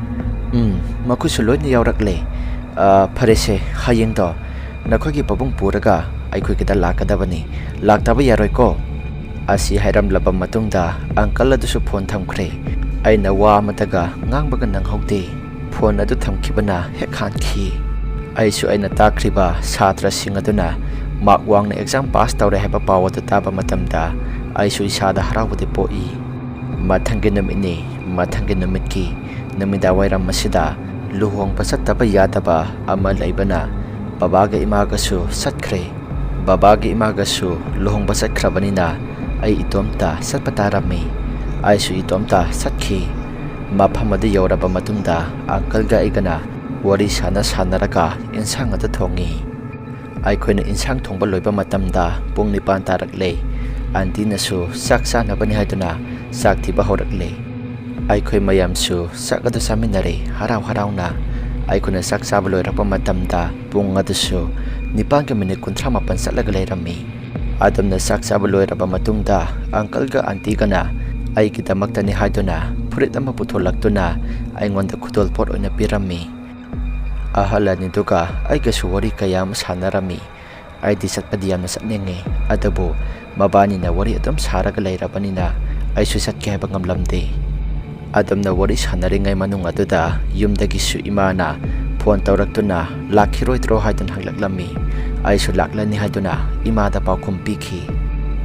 "ꯎꯝ, ꯃꯈꯣꯏꯁꯨ ꯂꯣꯏꯅ ꯌꯥꯎꯔꯛꯂꯦ꯫ ꯑ, ꯐꯔꯦꯁꯦ, ꯍꯌꯦꯡꯗꯣ ꯅꯈꯣꯏꯒꯤ ꯄꯥꯕꯨꯡ ꯄꯨꯔꯒ ꯑꯩꯈꯣꯏꯒꯤꯗ ꯂꯥꯛꯀꯗꯕꯅꯤ꯫ ꯂꯥꯛꯇꯕ ꯌꯥꯔꯣꯏꯀꯣ?" ꯑꯁꯤ ꯍꯥꯏꯔꯝꯂꯕ ꯃꯇꯨꯡꯗ ꯑꯪꯀꯜ ꯑꯗꯨꯁꯨ ꯐꯣꯟ ꯊꯝꯈ꯭ꯔꯦ꯫ ꯑꯩꯅ ꯋꯥ ꯑꯃꯠꯇꯒ ꯉꯥꯡꯕꯒ ꯅꯪꯍꯧꯗꯦ꯫ ꯐꯣꯟ ꯑꯗꯨ ꯊꯝꯈꯤꯕꯅ ꯍꯦꯛ ꯍꯥꯟꯈꯤ꯫ ꯑꯩꯁꯨ ꯑꯩꯅ ꯇꯥꯛꯈ꯭ꯔꯤꯕ ꯁꯥꯇ꯭ꯔꯁꯤꯡ ꯑꯗꯨꯅ ꯃꯥꯔꯛ ꯋꯥꯡꯅ ꯑꯦꯛꯖꯥꯝ ꯄꯥꯁ ꯇꯧꯔꯦ ꯍꯥꯏꯕ ꯄꯥꯎ ꯑꯗꯨ ꯇꯥꯕ ꯃꯇꯝꯗ ꯑꯩꯁꯨ ꯏꯁꯥꯗ ꯍꯔꯥꯎꯕꯗꯤ ꯄꯣꯛꯏ꯫ ꯃꯊꯪꯒꯤ ꯅꯨꯃꯤꯠꯅꯤ, ꯃꯊꯪꯒꯤ ꯅꯨꯃꯤꯠꯀꯤ ꯅꯨꯃꯤꯗꯥꯡ ꯋꯥꯏꯔꯝ ꯑꯁꯤꯗ ꯂꯨꯍꯣꯡꯕ ꯆꯠꯇꯕ ꯌꯥꯗꯕ ꯑꯃ ꯂꯩꯕꯅ ꯕꯕꯥꯒ ꯏꯃꯥꯒꯁꯨ ꯆꯠꯈ꯭ꯔꯦ꯫ ꯕꯕꯥꯒ ꯏꯃꯥꯒꯁꯨ ꯂꯨꯍꯣꯡꯕ ꯆꯠꯈ꯭ꯔꯕꯅꯤꯅ ꯑꯩ ꯏꯇꯣꯝꯇ ꯆꯠꯄ ꯇꯥꯔꯝꯃꯤ꯫ ꯑꯩꯁꯨ ꯏꯇꯣꯝꯇ ꯆꯠꯈꯤ꯫ ꯃꯐꯝ ꯑꯗꯨ ꯌꯧꯔꯕ ꯃꯇꯨꯡꯗ ꯑꯪꯀꯜꯒ ꯑꯩꯒꯅ ꯋꯥꯔꯤ ꯁꯥꯟꯅ ꯁꯥꯟꯅꯔꯒ ꯏꯟꯁꯥꯡ ꯑꯗꯨ ꯊꯣꯡꯉꯤ꯫ ꯑꯩꯈꯣꯏꯅ ꯏꯟꯁꯥꯡ ꯊꯣꯡꯕ ꯂꯣꯏꯕ ꯃꯇꯝꯗ ꯄꯨꯡ ꯅꯤꯄꯥꯟ ꯇꯥꯔꯛꯂꯦ꯫ ꯑꯟꯇꯤꯅꯁꯨ ꯆꯥꯛ ꯆꯥꯅꯕꯅꯤ ꯍꯥꯏꯗꯨꯅ ꯆꯥꯛ ꯊꯤꯕ ꯍꯧꯔꯛꯂꯦ꯫ ꯑꯩꯈꯣꯏ ꯃꯌꯥꯝꯁꯨ ꯆꯥꯛ ꯑꯗꯨ ꯆꯥꯃꯤꯟꯅꯔꯦ ꯍꯔꯥꯎ ꯍꯔꯥꯎꯅ꯫ ꯑꯩꯈꯣꯏꯅ ꯆꯥꯛ ꯆꯥꯕ ꯂꯣꯏꯔꯛꯄ ꯃꯇꯝꯗ ꯄꯨꯡ ꯑꯗꯨꯁꯨ ꯅꯤꯄꯥꯟꯒ ꯃꯤꯅꯤꯠ ꯀꯨꯟꯊ꯭ꯔꯥ ꯃꯥꯄꯟ ꯆꯠꯂꯒ ꯂꯩꯔꯝꯃꯤ꯫ ꯑꯗꯨꯝꯅ ꯆꯥꯛ ꯆꯥꯕ ꯂꯣꯏꯔꯕ ꯃꯇꯨꯡꯗ ꯑꯪꯀꯜꯒ ꯑꯟꯇꯤꯒꯅ ꯑꯩꯒꯤꯗꯃꯛꯇꯅꯤ ꯍꯥꯏꯗꯨꯅ ꯐꯨꯔꯤꯠ ꯑꯃ ꯄꯨꯊꯣꯛꯂꯛꯇꯨꯅ ꯑꯩꯉꯣꯟꯗ ꯈꯨꯗꯣꯜꯄꯣꯠ ꯑꯣꯏꯅ ꯄꯤꯔꯝꯃꯤ꯫ ꯑꯍꯜ ꯑꯅꯤꯗꯨꯒ ꯑꯩꯒꯁꯨ ꯋꯥꯔꯤ ꯀꯌꯥ ꯑꯃ ꯁꯥꯟꯅꯔꯝꯃꯤ꯫ ꯑꯩꯗꯤ ꯆꯠꯄꯗꯤ ꯌꯥꯝꯅ ꯆꯠꯅꯤꯡꯉꯤ, ꯑꯗꯨꯕꯨ ꯃꯕꯥꯅꯤꯅ ꯋꯥꯔꯤ ꯑꯗꯨꯝ ꯁꯥꯔꯒ ꯂꯩꯔꯕꯅꯤꯅ ꯑꯩꯁꯨ ꯆꯠꯀꯦ ꯍꯥꯏꯕ ꯉꯝꯂꯝꯗꯦ꯫ ꯑꯗꯨꯝꯅ ꯋꯥꯔꯤ ꯁꯥꯟꯅꯔꯤꯉꯩ ꯃꯅꯨꯡ ꯑꯗꯨꯗ ꯌꯨꯝꯗꯒꯤꯁꯨ ꯏꯃꯥꯅ ꯐꯣꯟ ꯇꯧꯔꯛꯇꯨꯅ ꯂꯥꯛꯈꯤꯔꯣꯏꯗ꯭ꯔꯣ ꯍꯥꯏꯗꯨꯅ ꯍꯪꯂꯛꯂꯝꯃꯤ꯫ ꯑꯩꯁꯨ ꯂꯥꯛꯂꯅꯤ ꯍꯥꯏꯗꯨꯅ ꯏꯃꯥꯗ ꯄꯥꯎꯈꯨꯝ ꯄꯤꯈꯤ꯫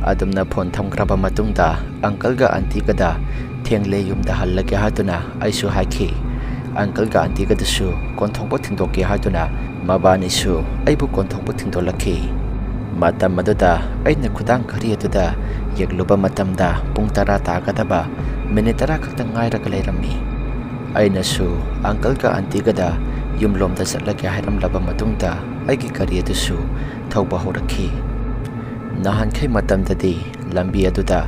ꯑꯗꯨꯝꯅ ꯐꯣꯟ ꯊꯝꯈ꯭ꯔꯕ ꯃꯇꯨꯡꯗ ꯑꯪꯀꯜꯒ ꯑꯟꯇꯤꯒꯗ ꯊꯦꯡꯂꯦ, ꯌꯨꯝꯗ ꯍꯜꯂꯒꯦ ꯍꯥꯏꯗꯨꯅ ꯑꯩꯁꯨ ꯍꯥꯏꯈꯤ꯫ ꯑꯪꯀꯜꯒ ꯑꯟꯇꯤꯒꯗꯁꯨ ꯀꯣꯟꯊꯣꯡꯕ ꯊꯤꯟꯗꯣꯛꯀꯦ ꯍꯥꯏꯗꯨꯅ ꯃꯕꯥꯅꯤꯁꯨ ꯑꯩꯕꯨ ꯀꯣꯟꯊꯣꯡꯕ ꯊꯤꯟꯗꯣꯛꯂꯛꯈꯤ꯫ ꯃꯇꯝ ꯑꯗꯨꯗ ꯑꯩꯅ ꯈꯨꯗꯥꯡ ꯘꯔꯤ ꯑꯗꯨꯗ ꯌꯦꯡꯂꯨꯕ ꯃꯇꯝꯗ ꯄꯨꯡ ꯇꯔꯥ ꯇꯥꯒꯗꯕ ꯃꯤꯅꯤꯠ ꯇꯔꯥ ꯈꯛꯇ ꯉꯥꯏꯔꯒ ꯂꯩꯔꯝꯃꯤ꯫ ꯑꯩꯅꯁꯨ ꯑꯪꯀꯜꯒ ꯑꯟꯇꯤꯒꯗ ꯌꯨꯝꯂꯣꯝꯗ ꯆꯠꯂꯒꯦ ꯍꯥꯏꯔꯝꯂꯕ ꯃꯇꯨꯡꯗ ꯑꯩꯒꯤ ꯒꯥꯔꯤ ꯑꯗꯨꯁꯨ ꯊꯧꯕ ꯍꯧꯔꯛꯈꯤ꯫ ꯅꯍꯥꯟꯈꯩ ꯃꯇꯝꯗꯗꯤ ꯂꯝꯕꯤ ꯑꯗꯨꯗ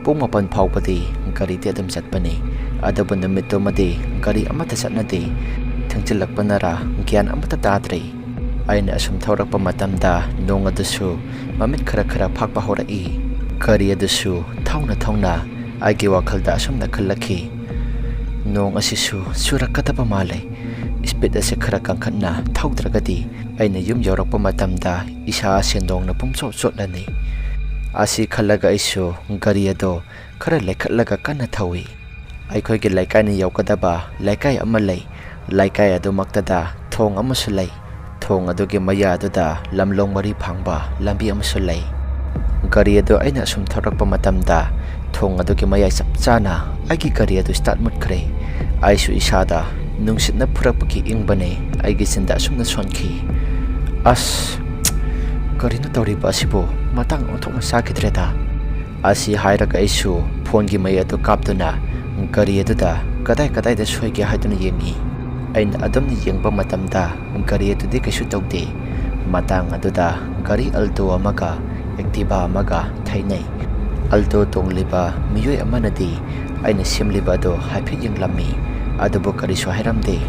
ꯄꯨꯡ ꯃꯥꯄꯟ ꯐꯥꯎꯕꯗꯤ ꯒꯥꯔꯤꯗꯤ ꯑꯗꯨꯝ ꯆꯠꯄꯅꯤ, ꯑꯗꯨꯕꯨ ꯅꯨꯃꯤꯠꯇꯨꯃꯗꯤ ꯒꯥꯔꯤ ꯑꯃꯠꯇ ꯆꯠꯅꯗꯦ꯫ ꯊꯦꯡꯖꯤꯜꯂꯛꯄꯅꯔꯥ ꯒ꯭ꯌꯥꯟ ꯑꯃꯠꯇ ꯇꯥꯗ꯭ꯔꯦ꯫ ꯑꯩꯅ ꯑꯁꯨꯝ ꯊꯧꯔꯛꯄ ꯃꯇꯝꯗ ꯅꯣꯡ ꯑꯗꯨꯁꯨ ꯃꯃꯤꯠ ꯈꯔ ꯈꯔ ꯐꯥꯛꯄ ꯍꯧꯔꯛꯏ꯫ ꯒꯥꯔꯤ ꯑꯗꯨꯁꯨ ꯊꯧꯅ ꯊꯧꯅ ꯑꯩꯒꯤ ꯋꯥꯈꯜꯗ ꯑꯁꯨꯝꯅ ꯈꯜꯂꯛꯈꯤ, "ꯅꯣꯡ ꯑꯁꯤꯁꯨ ꯆꯨꯔꯛꯀꯗꯕ ꯃꯥꯜꯂꯦ꯫ ꯁ꯭ꯄꯤꯗ ꯑꯁꯤ ꯈꯔ ꯀꯟꯈꯠꯅ ꯊꯧꯗ꯭ꯔꯒꯗꯤ ꯑꯩꯅ ꯌꯨꯝ ꯌꯧꯔꯛꯄ ꯃꯇꯝꯗ ꯏꯁꯥ ꯑꯁꯤ ꯅꯣꯡꯅ ꯄꯨꯝꯆꯣꯠ ꯆꯣꯠꯂꯅꯤ"꯫ ꯑꯁꯤ ꯈꯜꯂꯒ ꯑꯩꯁꯨ ꯒꯥꯔꯤ ꯑꯗꯣ ꯈꯔ ꯂꯩꯈꯠꯂꯒ ꯀꯟꯅ ꯊꯧꯏ꯫ ꯑꯩꯈꯣꯏꯒꯤ ꯂꯩꯀꯥꯏꯅ ꯌꯧꯒꯗꯕ ꯂꯩꯀꯥꯏ ꯑꯃ ꯂꯩ꯫ ꯂꯩꯀꯥꯏ ꯑꯗꯨꯃꯛꯇꯗ ꯊꯣꯡ ꯑꯃꯁꯨ ꯂꯩ꯫ ꯊꯣꯡ ꯑꯗꯨꯒꯤ ꯃꯌꯥ ꯑꯗꯨꯗ ꯂꯝꯂꯣꯡ ꯃꯔꯤ ꯐꯥꯡꯕ ꯂꯝꯕꯤ ꯑꯃꯁꯨ ꯂꯩ꯫ ꯒꯥꯔꯤ ꯑꯗꯨ ꯑꯩꯅ ꯑꯁꯨꯝ ꯊꯧꯔꯛꯄ ꯃꯇꯝꯗ ꯊꯣꯡ ꯑꯗꯨꯒꯤ ꯃꯌꯥꯏ ꯆꯞ ꯆꯥꯅ ꯑꯩꯒꯤ ꯒꯥꯔꯤ ꯑꯗꯨ ꯁ꯭ꯇꯥꯔꯠ ꯃꯨꯠꯈ꯭ꯔꯦ꯫ ꯑꯩꯁꯨ ꯏꯁꯥꯗ ꯅꯨꯡꯁꯤꯠꯅ ꯐꯨꯔꯛꯄꯒꯤ ꯏꯪꯕꯅꯦ ꯑꯩꯒꯤ ꯆꯤꯟꯗ ꯑꯁꯨꯝꯅ ꯁꯣꯟꯈꯤ꯫ "ꯑꯁ, ꯀꯔꯤꯅꯣ ꯇꯧꯔꯤꯕ ꯑꯁꯤꯕꯨ? ꯃꯇꯥꯡ ꯑꯣꯟꯊꯣꯛꯅ ꯆꯥꯈꯤꯗ꯭ꯔꯦꯗ!" ꯑꯁꯤ ꯍꯥꯏꯔꯒ ꯑꯩꯁꯨ ꯐꯣꯟꯒꯤ ꯃꯩ ꯑꯗꯨ ꯀꯥꯞꯇꯨꯅ ꯒꯥꯔꯤ ꯑꯗꯨꯗ ꯀꯗꯥꯏ ꯀꯗꯥꯏꯗ ꯁꯣꯏꯒꯦ ꯍꯥꯏꯗꯨꯅ ꯌꯦꯡꯉꯤ꯫ ꯑꯩꯅ ꯑꯗꯨꯝꯅ ꯌꯦꯡꯕ ꯃꯇꯝꯗ ꯒꯥꯔꯤ ꯑꯗꯨꯗꯤ ꯀꯩꯁꯨ ꯇꯧꯗꯦ꯫ ꯃꯇꯥꯡ ꯑꯗꯨꯗ ꯒꯥꯔꯤ Alto ꯑꯃꯒ Activa ꯑꯃꯒ ꯊꯩꯅꯩ꯫ Alto ꯇꯣꯡꯂꯤꯕ ꯃꯤꯑꯣꯏ ꯑꯃꯅꯗꯤ ꯑꯩꯅ ꯁꯦꯝꯂꯤꯕ ꯑꯗꯨ ꯍꯥꯏꯐꯦꯠ ꯌꯦꯡꯂꯝꯃꯤ, ꯑꯗꯨꯕꯨ ꯀꯔꯤꯁꯨ ꯍꯥꯏꯔꯝꯗꯦ꯫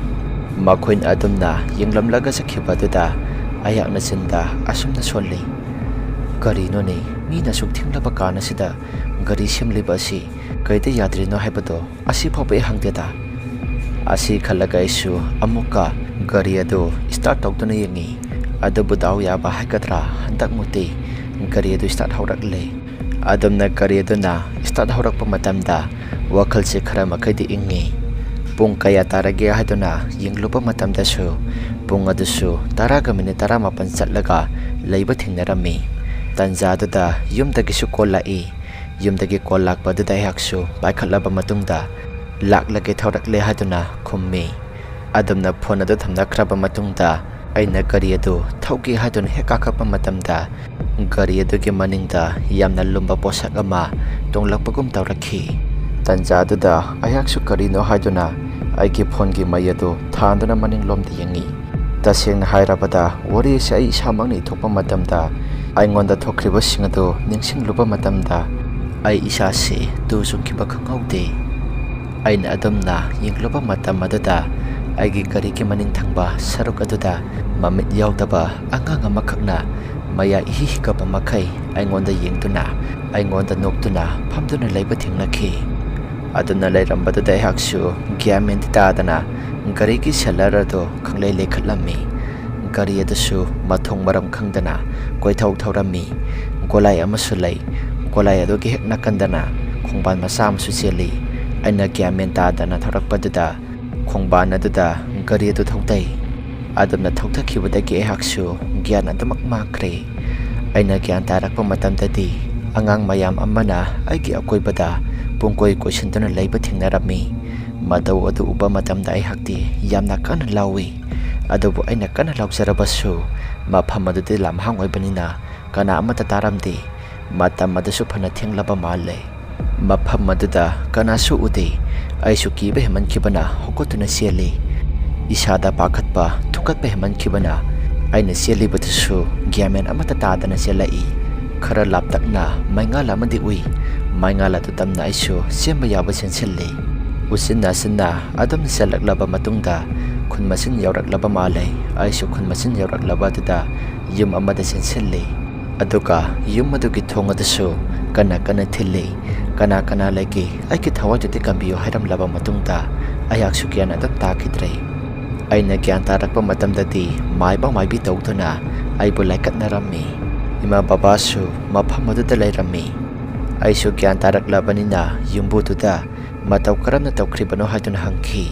ꯃꯈꯣꯏꯅ ꯑꯗꯨꯝꯅ ꯌꯦꯡꯂꯝꯂꯒ ꯆꯠꯈꯤꯕ ꯑꯗꯨꯗ ꯑꯩꯍꯥꯛꯅ ꯆꯤꯟꯗ ꯑꯁꯨꯝꯅ ꯁꯣꯜꯂꯤ, "ꯀꯔꯤꯅꯣꯅꯦ, ꯃꯤꯅ ꯑꯁꯨꯛ ꯊꯦꯡꯂꯕ ꯀꯥꯟ ꯑꯁꯤꯗ ꯒꯥꯔꯤ ꯁꯦꯝꯂꯤꯕ ꯑꯁꯤ ꯀꯩꯗ ꯌꯥꯗ꯭ꯔꯤꯅꯣ ꯍꯥꯏꯕꯗꯣ ꯑꯁꯤꯐꯥꯎꯕ ꯑꯩ ꯍꯪꯗꯦꯗ?" ꯑꯁꯤ ꯈꯜꯂꯒ ꯑꯩꯁꯨ ꯑꯃꯨꯛꯀ ꯒꯥꯔꯤ ꯑꯗꯨ ꯁ꯭ꯇꯥꯔꯠ ꯇꯧꯗꯨꯅ ꯌꯦꯡꯉꯤ꯫ ꯑꯗꯨꯕꯨ ꯗꯥꯎ ꯌꯥꯕ ꯍꯥꯏꯒꯗ꯭ꯔꯥ, ꯍꯟꯗꯛꯃꯨꯛꯇꯤ ꯒꯥꯔꯤ ꯑꯗꯨ ꯁ꯭ꯇꯥꯔꯠ ꯍꯧꯔꯛꯂꯦ꯫ ꯑꯗꯨꯝꯅ ꯒꯥꯔꯤ ꯑꯗꯨꯅ ꯁ꯭ꯇꯥꯔꯠ ꯍꯧꯔꯛꯄ ꯃꯇꯝꯗ ꯋꯥꯈꯜꯁꯦ ꯈꯔ ꯃꯈꯩꯗꯤ ꯏꯪꯉꯤ꯫ ꯄꯨꯡ ꯀꯌꯥ ꯇꯥꯔꯒꯦ ꯍꯥꯏꯗꯨꯅ ꯌꯦꯡꯂꯨꯕ ꯃꯇꯝꯗꯁꯨ ꯄꯨꯡ ꯑꯗꯨꯁꯨ ꯇꯔꯥꯒ ꯃꯤꯅꯤꯠ ꯇꯔꯥꯃꯥꯄꯟ ꯆꯠꯂꯒ ꯂꯩꯕ ꯊꯦꯡꯅꯔꯝꯃꯤ꯫ ꯇꯟꯖꯥꯗꯨꯗ ꯌꯨꯝꯗꯒꯤꯁꯨ ꯀꯣꯜ ꯂꯥꯛꯏ꯫ ꯌꯨꯝꯗꯒꯤ ꯀꯣꯜ ꯂꯥꯛꯄꯗꯨꯗ ꯑꯩꯍꯥꯛꯁꯨ ꯄꯥꯏꯈꯠꯂꯕ ꯃꯇꯨꯡꯗ "ꯂꯥꯛꯂꯒꯦ, ꯊꯧꯔꯛꯂꯦ" ꯍꯥꯏꯗꯨꯅ ꯈꯨꯝꯃꯤ꯫ ꯑꯗꯨꯝꯅ ꯐꯣꯟ ꯑꯗꯨ ꯊꯝꯅꯈ꯭ꯔꯕ ꯃꯇꯨꯡꯗ ꯑꯩꯅ ꯒꯥꯔꯤ ꯑꯗꯨ ꯊꯧꯒꯦ ꯍꯥꯏꯗꯨꯅ ꯍꯦꯛ ꯀꯥꯈꯠꯄ ꯃꯇꯝꯗ ꯒꯥꯔꯤ ꯑꯗꯨꯒꯤ ꯃꯅꯤꯡꯗ ꯌꯥꯝꯅ ꯂꯨꯝꯕ ꯄꯣꯠꯁꯛ ꯑꯃ ꯇꯣꯡꯂꯛꯄꯒꯨꯝ ꯇꯧꯔꯛꯈꯤ꯫ ꯇꯟꯖꯥꯗꯨꯗ ꯑꯩꯍꯥꯛꯁꯨ ꯀꯔꯤꯅꯣ ꯍꯥꯏꯗꯨꯅ ꯑꯩꯒꯤ ꯐꯣꯟꯒꯤ ꯃꯩ ꯑꯗꯨ ꯊꯥꯟꯗꯨꯅ ꯃꯅꯤꯡꯂꯣꯝꯗ ꯌꯦꯡꯉꯤ꯫ ꯇꯁꯦꯡꯅ ꯍꯥꯏꯔꯕꯗ ꯋꯥꯔꯤ ꯑꯁꯤ ꯑꯩ ꯏꯁꯥꯃꯛꯅ ꯏꯊꯣꯛꯄ ꯃꯇꯝꯗ ꯑꯩꯉꯣꯟꯗ ꯊꯣꯛꯈ꯭ꯔꯤꯕꯁꯤꯡ ꯑꯗꯨ ꯅꯤꯡꯁꯤꯡꯂꯨꯕ ꯃꯇꯝꯗ ꯑꯩ ꯏꯁꯥꯁꯤ ꯇꯨ ꯆꯨꯡꯈꯤꯕ ꯈꯪꯍꯧꯗꯦ꯫ ꯑꯩꯅ ꯑꯗꯨꯝꯅ ꯌꯦꯡꯂꯨꯕ ꯃꯇꯝ ꯑꯗꯨꯗ ꯑꯩꯒꯤ ꯒꯥꯔꯤꯒꯤ ꯃꯅꯤꯡ ꯊꯪꯕ ꯁꯔꯨꯛ ꯑꯗꯨꯗ ꯃꯃꯤꯠ ꯌꯥꯎꯗꯕ ꯑꯉꯥꯡ ꯑꯃꯈꯛꯅ ꯃꯌꯥ ꯏꯍꯤ ꯍꯤꯒꯠꯄ ꯃꯈꯩ ꯑꯩꯉꯣꯟꯗ ꯌꯦꯡꯗꯨꯅ, ꯑꯩꯉꯣꯟꯗ ꯅꯣꯛꯇꯨꯅ ꯐꯝꯗꯨꯅ ꯂꯩꯕ ꯊꯦꯡꯅꯈꯤ꯫ ꯑꯗꯨꯅ ꯂꯩꯔꯝꯕꯗꯨꯗ ꯑꯩꯍꯥꯛꯁꯨ ꯒ꯭ꯌꯥꯟ ꯃꯦꯟꯗꯤ ꯇꯥꯗꯅ ꯒꯥꯔꯤꯒꯤ ꯁꯦꯂꯔ ꯑꯗꯨ ꯈꯪꯂꯩ ꯂꯩꯈꯠꯂꯝꯃꯤ꯫ ꯒꯥꯔꯤ ꯑꯗꯨꯁꯨ ꯃꯊꯣꯡ ꯃꯔꯝ ꯈꯪꯗꯅ ꯀꯣꯏꯊꯧ ꯊꯧꯔꯝꯃꯤ꯫ ꯒꯣꯂꯥꯏ ꯑꯃꯁꯨ ꯂꯩ꯫ ꯒꯣꯂꯥꯏ ꯑꯗꯨꯒꯤ ꯍꯦꯛ ꯅꯥꯀꯟꯗꯅ ꯈꯣꯡꯕꯥꯟ ꯃꯆꯥ ꯑꯃꯁꯨ ꯆꯦꯜꯂꯤ꯫ ꯑꯩꯅ ꯒ꯭ꯌꯥꯟ ꯃꯦꯟ ꯇꯥꯗꯅ ꯊꯧꯔꯛꯄꯗꯨꯗ ꯈꯣꯡꯕꯥꯟ ꯑꯗꯨꯗ ꯒꯥꯔꯤ ꯑꯗꯨ ꯊꯧꯗꯩ꯫ ꯑꯗꯨꯝꯅ ꯊꯧꯊꯈꯤꯕꯗꯒꯤ ꯑꯩꯍꯥꯛꯁꯨ ꯒ꯭ꯌꯥꯟ ꯑꯗꯨꯃꯛ ꯃꯥꯡꯈ꯭ꯔꯦ꯫ ꯑꯩꯅ ꯒ꯭ꯌꯥꯟ ꯇꯥꯔꯛꯄ ꯃꯇꯝꯗꯗꯤ ꯑꯉꯥꯡ ꯃꯌꯥꯝ ꯑꯃꯅ ꯑꯩꯒꯤ ꯑꯀꯣꯏꯕꯗ ꯄꯨꯡꯀꯣꯏ ꯀꯣꯏꯁꯤꯟꯗꯨꯅ ꯂꯩꯕ ꯊꯦꯡꯅꯔꯝꯃꯤ꯫ ꯃꯇꯧ ꯑꯗꯨ ꯎꯕ ꯃꯇꯝꯗ ꯑꯩꯍꯥꯛꯇꯤ ꯌꯥꯝꯅ ꯀꯟꯅ ꯂꯥꯎꯏ꯫ ꯑꯗꯨꯕꯨ ꯑꯩꯅ ꯀꯟꯅ ꯂꯥꯎꯖꯔꯕꯁꯨ ꯃꯐꯝ ꯑꯗꯨꯗꯤ ꯂꯝꯍꯥꯡ ꯑꯣꯏꯕꯅꯤꯅ ꯀꯅꯥ ꯑꯃꯠꯇ ꯇꯥꯔꯝꯗꯦ꯫ ꯃꯇꯝ ꯑꯗꯨꯁꯨ ꯐꯅ ꯊꯦꯡꯂꯕ ꯃꯥꯜꯂꯦ꯫ ꯃꯐꯝ ꯑꯗꯨꯗ ꯀꯅꯥꯁꯨ ꯎꯗꯦ꯫ ꯑꯩꯁꯨ ꯀꯤꯕ ꯍꯦꯟꯃꯟꯈꯤꯕꯅ ꯍꯧꯒꯠꯇꯨꯅ ꯆꯦꯜꯂꯤ꯫ ꯏꯁꯥꯗ ꯄꯥꯈꯠꯄ, ꯊꯨꯀꯠꯄ ꯍꯦꯟꯃꯟꯈꯤꯕꯅ ꯑꯩꯅ ꯆꯦꯜꯂꯤꯕꯗꯨꯁꯨ ꯒ꯭ꯌꯥꯟ ꯃꯦꯟ ꯑꯃꯠꯇ ꯇꯥꯗꯅ ꯆꯦꯜꯂꯛꯏ꯫ ꯈꯔ ꯂꯥꯞꯇꯛꯅ ꯃꯩꯉꯥꯜ ꯑꯃꯗꯤ ꯎꯏ꯫ ꯃꯩꯉꯥꯜ ꯑꯗꯨ ꯇꯝꯅ ꯑꯩꯁꯨ ꯆꯦꯟꯕ ꯌꯥꯕ ꯆꯦꯟꯁꯤꯜꯂꯤ꯫ ꯎꯆꯤꯟ ꯅꯥꯆꯤꯟꯅ ꯑꯗꯨꯝ ꯆꯦꯜꯂꯛꯂꯕ ꯃꯇꯨꯡꯗ ꯈꯨꯟ ꯃꯆꯤꯟ ꯌꯧꯔꯛꯂꯕ ꯃꯥꯜꯂꯦ꯫ ꯑꯩꯁꯨ ꯈꯨꯟ ꯃꯆꯤꯟ ꯌꯧꯔꯛꯂꯕ ꯑꯗꯨꯗ ꯌꯨꯝ ꯑꯃꯗ ꯆꯦꯟꯁꯤꯜꯂꯤ꯫ ꯑꯗꯨꯒ ꯌꯨꯝ ꯑꯗꯨꯒꯤ ꯊꯣꯡ ꯑꯗꯨꯁꯨ ꯀꯟꯅ ꯀꯟꯅ ꯊꯤꯜꯂꯤ꯫ "ꯀꯅꯥ ꯀꯅꯥ ꯂꯩꯒꯦ? ꯑꯩꯒꯤ ꯊꯋꯥꯏꯗꯨꯗꯤ ꯀꯟꯕꯤꯌꯨ" ꯍꯥꯏꯔꯝꯂꯕ ꯃꯇꯨꯡꯗ ꯑꯩꯍꯥꯛꯁꯨ ꯒ꯭ꯌꯥꯟ ꯑꯗꯨꯝ ꯇꯥꯈꯤꯗ꯭ꯔꯦ꯫ ꯑꯩꯅ ꯒ꯭ꯌꯥꯟ ꯇꯥꯔꯛꯄ ꯃꯇꯝꯗꯗꯤ ꯃꯥꯏꯕ ꯃꯥꯏꯕꯤ ꯇꯧꯗꯨꯅ ꯑꯩꯕꯨ ꯂꯥꯏꯀꯠꯅꯔꯝꯃꯤ꯫ ꯏꯃꯥ ꯕꯕꯥꯁꯨ ꯃꯐꯝ ꯑꯗꯨꯗ ꯂꯩꯔꯝꯃꯤ꯫ ꯑꯩꯁꯨ ꯒ꯭ꯌꯥꯟ ꯇꯥꯔꯛꯂꯕꯅꯤꯅ ꯌꯨꯝꯕꯨꯗꯨꯗ ꯃꯇꯧ ꯀꯔꯝꯅ ꯇꯧꯈ꯭ꯔꯤꯕꯅꯣ ꯍꯥꯏꯗꯨꯅ ꯍꯪꯈꯤ꯫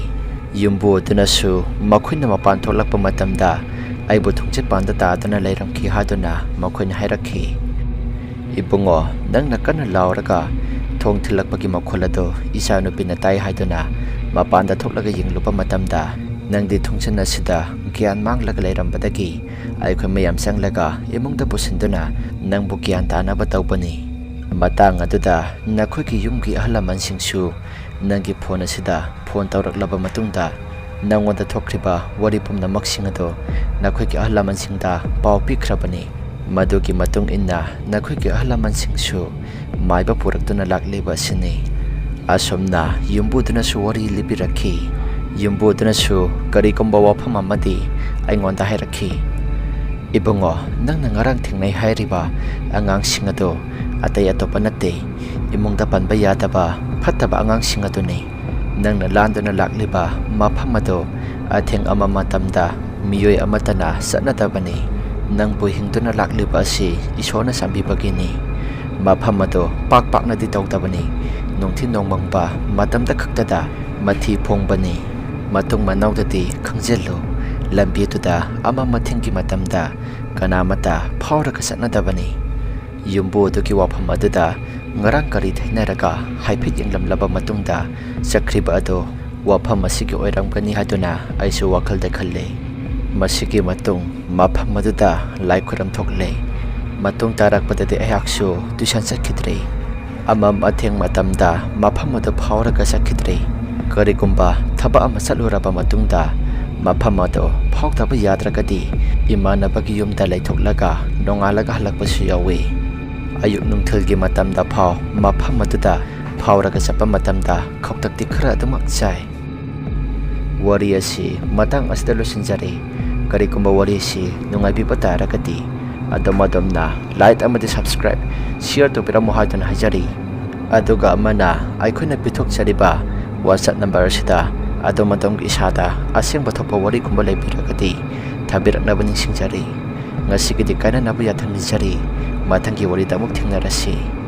ꯌꯨꯝꯕꯨ ꯑꯗꯨꯅꯁꯨ ꯃꯈꯣꯏꯅ ꯃꯄꯥꯟ ꯊꯣꯛꯂꯛꯄ ꯃꯇꯝꯗ ꯑꯩꯕꯨ ꯊꯣꯡꯖꯠꯄꯥꯟꯗ ꯇꯥꯗꯨꯅ ꯂꯩꯔꯝꯈꯤ ꯍꯥꯏꯗꯨꯅ ꯃꯈꯣꯏꯅ ꯍꯥꯏꯔꯛꯈꯤ꯫ "ꯏꯕꯨꯡꯉꯣ, ꯅꯪꯅ ꯀꯟꯅ ꯂꯥꯎꯔꯒ ꯊꯣꯡ ꯊꯤꯜꯂꯛꯄꯒꯤ ꯃꯈꯣꯜ ꯑꯗꯨ ꯏꯆꯥꯅꯨꯄꯤꯅ ꯇꯥꯏ ꯍꯥꯏꯗꯨꯅ ꯃꯄꯥꯟꯗ ꯊꯣꯛꯂꯒ ꯌꯦꯡꯂꯨꯕ ꯃꯇꯝꯗ ꯅꯪꯗꯤ ꯊꯣꯡꯖꯤꯟ ꯑꯁꯤꯗ ꯒ꯭ꯌꯥꯟ ꯃꯥꯡꯂꯒ ꯂꯩꯔꯝꯕꯗꯒꯤ ꯑꯩꯈꯣꯏ ꯃꯌꯥꯝ ꯆꯪꯂꯒ ꯏꯃꯨꯡꯗ ꯄꯨꯁꯤꯟꯗꯨꯅ ꯅꯪꯕꯨ ꯒ꯭ꯌꯥꯟ ꯇꯥꯅꯕ ꯇꯧꯕꯅꯤ꯫ ꯃꯇꯥꯡ ꯑꯗꯨꯗ ꯅꯈꯣꯏꯒꯤ ꯌꯨꯝꯒꯤ ꯑꯍꯜ ꯂꯃꯟꯁꯤꯡꯁꯨ ꯅꯪꯒꯤ ꯐꯣꯟ ꯑꯁꯤꯗ ꯐꯣꯟ ꯇꯧꯔꯛꯂꯕ ꯃꯇꯨꯡꯗ ꯅꯪꯉꯣꯟꯗ ꯊꯣꯛꯈ꯭ꯔꯤꯕ ꯋꯥꯔꯤ ꯄꯨꯝꯅꯃꯛꯁꯤꯡ ꯑꯗꯨ ꯅꯈꯣꯏꯒꯤ ꯑꯍꯜ ꯂꯃꯟꯁꯤꯡꯗ ꯄꯥꯎ ꯄꯤꯈ꯭ꯔꯕꯅꯤ꯫ ꯃꯗꯨꯒꯤ ꯃꯇꯨꯡ ꯏꯟꯅ ꯅꯈꯣꯏꯒꯤ ꯑꯍꯜ ꯂꯃꯟꯁꯤꯡꯁꯨ ꯃꯥꯏꯕ ꯄꯨꯔꯛꯇꯨꯅ ꯂꯥꯛꯂꯤꯕ ꯑꯁꯤꯅꯤ꯫" ꯑꯁꯨꯝꯅ ꯌꯨꯝꯕꯨꯗꯨꯅꯁꯨ ꯋꯥꯔꯤ ꯂꯤꯕꯤꯔꯛꯈꯤ꯫ ꯌꯨꯝꯕꯨꯗꯨꯅꯁꯨ ꯀꯔꯤꯒꯨꯝꯕ ꯋꯥꯐꯝ ꯑꯃꯗꯤ ꯑꯩꯉꯣꯟꯗ ꯍꯥꯏꯔꯛꯈꯤ꯫ "ꯏꯕꯨꯡꯉꯣ, ꯅꯪꯅ ꯉꯔꯥꯡ ꯊꯦꯡꯅꯩ ꯍꯥꯏꯔꯤꯕ ꯑꯉꯥꯡꯁꯤꯡ ꯑꯗꯨ ꯑꯇꯩ ꯑꯇꯣꯞꯄ ꯅꯠꯇꯦ, ꯏꯃꯨꯡꯗ ꯄꯟꯕ ꯌꯥꯗꯕ ꯐꯠꯇꯕ ꯑꯉꯥꯡꯁꯤꯡ ꯑꯗꯨꯅꯤ꯫ ꯅꯪꯅ ꯂꯥꯟꯗꯨꯅ ꯂꯥꯛꯂꯤꯕ ꯃꯐꯝ ꯑꯗꯨ ꯑꯊꯦꯡ ꯑꯃ ꯃꯇꯝꯗ ꯃꯤꯑꯣꯏ ꯑꯃꯠꯇꯅ ꯆꯠꯅꯗꯕꯅꯤ꯫ ꯅꯪꯕꯨ ꯍꯤꯡꯗꯨꯅ ꯂꯥꯛꯂꯤꯕ ꯑꯁꯤ ꯏꯁꯣꯔꯅ ꯆꯥꯟꯕꯤꯕꯒꯤꯅꯤ꯫ ꯃꯐꯝ ꯑꯗꯨ ꯄꯥꯛ ꯄꯥꯛꯅꯗꯤ ꯇꯧꯗꯕꯅꯤ꯫ ꯅꯨꯡꯊꯤꯜ ꯅꯣꯡꯃꯪꯕ ꯃꯇꯝꯗ ꯈꯛꯇꯗ ꯃꯊꯤ ꯐꯣꯡꯕꯅꯤ꯫ ꯃꯇꯨꯡ ꯃꯅꯥꯎꯗꯗꯤ ꯈꯪꯖꯤꯜꯂꯨ, ꯂꯝꯕꯤꯗꯨꯗ ꯑꯃꯝ ꯑꯊꯦꯡꯒꯤ ꯃꯇꯝꯗ ꯀꯅꯥꯃꯠꯇ ꯐꯥꯎꯔꯒ ꯆꯠꯅꯗꯕꯅꯤ꯫ ꯌꯨꯝꯕꯨ ꯑꯗꯨꯒꯤ ꯋꯥꯐꯝ ꯑꯗꯨꯗ ꯉꯔꯥꯡ ꯒꯥꯔꯤ ꯊꯩꯅꯔꯒ ꯍꯥꯏꯐꯦꯠ ꯌꯦꯡꯂꯝꯂꯕ ꯃꯇꯨꯡꯗ ꯆꯠꯈ꯭ꯔꯤꯕ ꯑꯗꯨ ꯋꯥꯐꯝ ꯑꯁꯤꯒꯤ ꯑꯣꯏꯔꯝꯒꯅꯤ ꯍꯥꯏꯗꯨꯅ ꯑꯩꯁꯨ ꯋꯥꯈꯜꯗ ꯈꯜꯂꯤ꯫ ꯃꯁꯤꯒꯤ ꯃꯇꯨꯡ ꯃꯐꯝ ꯑꯗꯨꯗ ꯂꯥꯏ ꯈꯨꯔꯝ ꯊꯣꯛꯂꯦ꯫ ꯃꯇꯨꯡ ꯇꯥꯔꯛꯄꯗꯗꯤ ꯑꯩꯍꯥꯛꯁꯨ ꯇꯨꯏꯁꯟ ꯆꯠꯈꯤꯗ꯭ꯔꯦ꯫ ꯑꯃꯝ ꯑꯊꯦꯡ ꯃꯇꯝꯗ ꯃꯐꯝ ꯑꯗꯨ ꯐꯥꯎꯔꯒ ꯆꯠꯈꯤꯗ꯭ꯔꯦ꯫ ꯀꯔꯤꯒꯨꯝꯕ ꯊꯕꯛ ꯑꯃ ꯆꯠꯂꯨꯔꯕ ꯃꯇꯨꯡꯗ ꯃꯐꯝ ꯑꯗꯨ ꯐꯥꯎꯗꯕ ꯌꯥꯗ꯭ꯔꯒꯗꯤ ꯏꯃꯥꯟꯅꯕꯒꯤ ꯌꯨꯝꯗ ꯂꯩꯊꯣꯛꯂꯒ ꯅꯣꯡꯉꯥꯜꯂꯒ ꯍꯜꯂꯛꯄꯁꯨ ꯌꯥꯎꯏ꯫ ꯑꯌꯨꯛ ꯅꯨꯡꯊꯤꯜꯒꯤ ꯃꯇꯝꯗ ꯐꯥꯎ ꯃꯐꯝ ꯑꯗꯨꯗ ꯐꯥꯎꯔꯒ ꯆꯠꯄ ꯃꯇꯝꯗ ꯈꯧꯇꯛꯇꯤ ꯈꯔ ꯑꯗꯨꯃꯛ ꯆꯥꯏ꯫ ꯋꯥꯔꯤ ꯑꯁꯤ ꯃꯇꯥꯡ ꯑꯁꯤꯗ ꯂꯣꯏꯁꯤꯟꯖꯔꯦ꯫ ꯀꯔꯤꯒꯨꯝꯕ ꯋꯥꯔꯤ ꯑꯁꯤ ꯅꯨꯡꯉꯥꯏꯕꯤꯕ ꯇꯥꯔꯒꯗꯤ ꯑꯗꯣꯝ ꯑꯗꯣꯝꯅ like ꯑꯃꯗꯤ subscribe, share ꯇꯧꯕꯤꯔꯝꯃꯨ ꯍꯥꯏꯗꯨꯅ ꯍꯥꯏꯖꯔꯤ꯫ ꯑꯗꯨꯒ ꯑꯃꯅ, ꯑꯩꯈꯣꯏꯅ ꯄꯤꯊꯣꯛꯆꯔꯤꯕ WhatsApp number ꯑꯁꯤꯗ ꯑꯗꯣꯝ ꯑꯗꯣꯝꯒꯤ ꯏꯁꯥꯗ ꯑꯁꯦꯡꯕ ꯊꯣꯛꯄ ꯋꯥꯔꯤꯒꯨꯝꯕ ꯂꯩꯕꯤꯔꯒꯗꯤ ꯊꯥꯕꯤꯔꯛꯅꯕ ꯅꯤꯡꯁꯤꯡꯖꯔꯤ꯫ ꯉꯁꯤꯒꯤꯗꯤ ꯀꯥꯏꯅꯅꯕ ꯌꯥꯊꯪ ꯅꯤꯖꯔꯤ꯫ ꯃꯊꯪꯒꯤ ꯋꯥꯔꯤꯗ ꯑꯃꯨꯛ ꯊꯦꯡꯅꯔꯁꯤ꯫